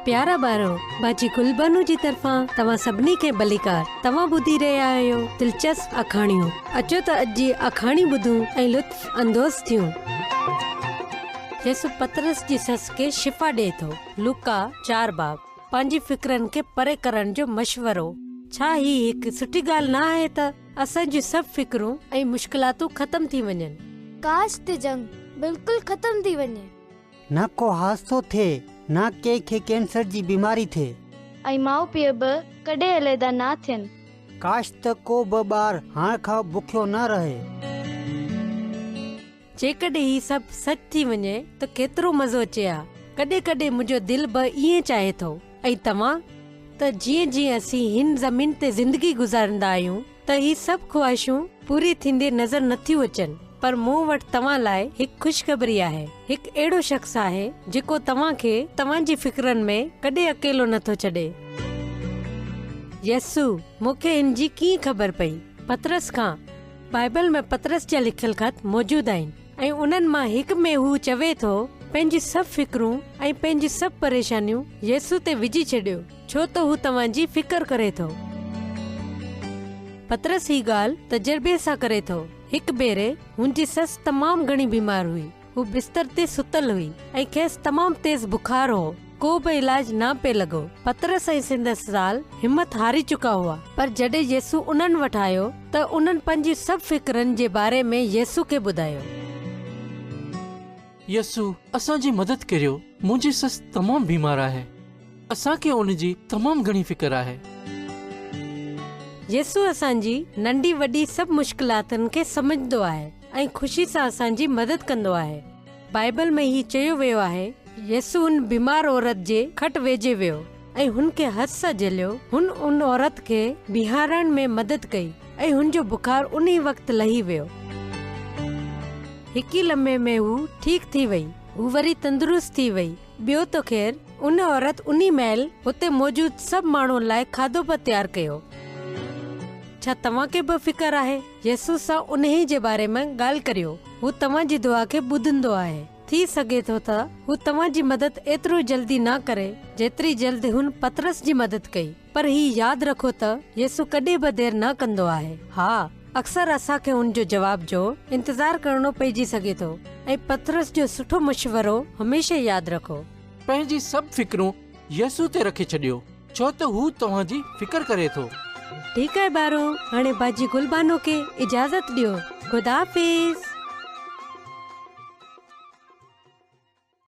پيارا ٻارو، باجي گلبانو جي طرفان توهان سڀني کي ڀليڪار. توهان ٻڌي رهيا آهيو دلچسپ آکاڻيون. اچو ته اڄ جي آکاڻي ٻڌون ۽ لطف اندوز ٿيون. يسوع پطرس جي سس کي شفا ڏئي ٿو. لوڪا چار باب. پنهنجي فڪرن کي پري ڪرڻ جو مشورو. ڇا هي هڪ سٺي ڳالهه نه آهي ته اسان جون سڀ فڪرون ۽ مشڪلاتون ختم ٿي وڃن؟ ڪاش ته جنگ بلڪل ختم ٿي وڃي. نه ڪو حادثو ٿئي، نه ڪنهن کي ڪينسر جي بيماري ٿئي. ۽ ماء پيء به ڪڏهن عليحده نه ٿين. ڪاش ته ڪو به ٻار هاڻ کان بکيو نه رهي. جيڪڏهن هي سڀ سچ ٿي وڃي ته ڪيترو مزو اچي ها. ڪڏهن ڪڏهن منهنجو دل به ائين چاهي ٿو. ۽ توهان؟ ته جيئن جيئن اسين هن زمين تي زندگي گذاريندا آهيون ته هي سڀ خواهشون پوري ٿيندي نظر نٿيون اچن پر مون وٽ توهان لاء هڪ خوشخبري آهي. هڪ اهڙو شخص آهي جيڪو توهان کي توهان جي فڪرن ۾ ڪڏهن اڪيلو نٿو ڇڏي. يسوع، مون کي هن جي ڪيئن خبر پئي؟ پطرس کان. بائبل ۾ پطرس جا لکيل خط موجود آهن ۽ انهن مان هڪ ۾ هو چوي ٿو، پنهنجون سڀ فڪرون ۽ پنهنجون سڀ پريشانيون يسوع تي وجهي ڇڏيو، ڇو ته هو توهان جي فڪر ڪري ٿو. پطرس هي ڳالهه تجربي سان ڪري ٿو. هڪ ڀيري هن جي سس تمام گهڻي بيمار هئي. هو بستر تي ستل هئي ۽ کيس تمام تيز بخار هو. ڪو به علاج نه پئي لڳو. پطرس ۽ سندس زال همت هاري چڪا هئا. پر جڏهن يسوع انهن وٽ آيو ته انهن پنهنجي سڀ فڪرن جي باري ۾ يسوع کي ٻڌايو. يسوع، اسان جي مدد ڪريو، منهنجي سس تمام بيمار آهي. اسان کي ان جي تمام گهڻي فڪر آهي. يسوع اسان جي ننڍي وڏي سڀ مشڪلاتن کي سمجهندو آهي ۽ خوشي سان اسان جي مدد ڪندو آهي. بائيبل ۾ هي چيو ويو آهي، يسوع ان بيمار عورت جي کٽ ويجهي ويو ۽ هن کي هٿ سان جهليو. هن ان عورت کي بيهارڻ ۾ مدد ڪئي ۽ هن جو بخار ان ئي وقت لهي ويو. هڪ ئي لمحي ۾ هو ٺيڪ ٿي وئي. هو وري تندرست ٿي وئي. ٻيو ته خير، ان عورت انهي مهل اتي موجود سڀ ماڻهن لاء کاڌو به تيار ڪيو. ڇا توهان کي به فڪر آهي؟ يسوع سان انهي جي باري ۾ ڳالهه ڪريو. هو توهان جي دعا کي ٻڌندو آهي. ٿي سگهي ٿو ته هو توهان جي مدد ايترو جلدي نه ڪري، جيتري جلد هن پطرس جي مدد ڪئي. پر هي ياد رکو ته يسوع ڪڏهن به دير نه ڪندو آهي. ها، اڪثر اسان کي هن جو جواب جو انتظار ڪرڻو پئجي سگهي ٿو ۽ پطرس جو سٺو مشورو هميشه ياد رکو. پنهنجي سڀ فڪرون يسوع تي رکي ڇڏيو، ڇو ته هو توهان جي فڪر ڪري ٿو. ٺيڪ آهي ٻارو، هاڻي باجي گل بانو کي اجازت ڏيو. خدا حافظ.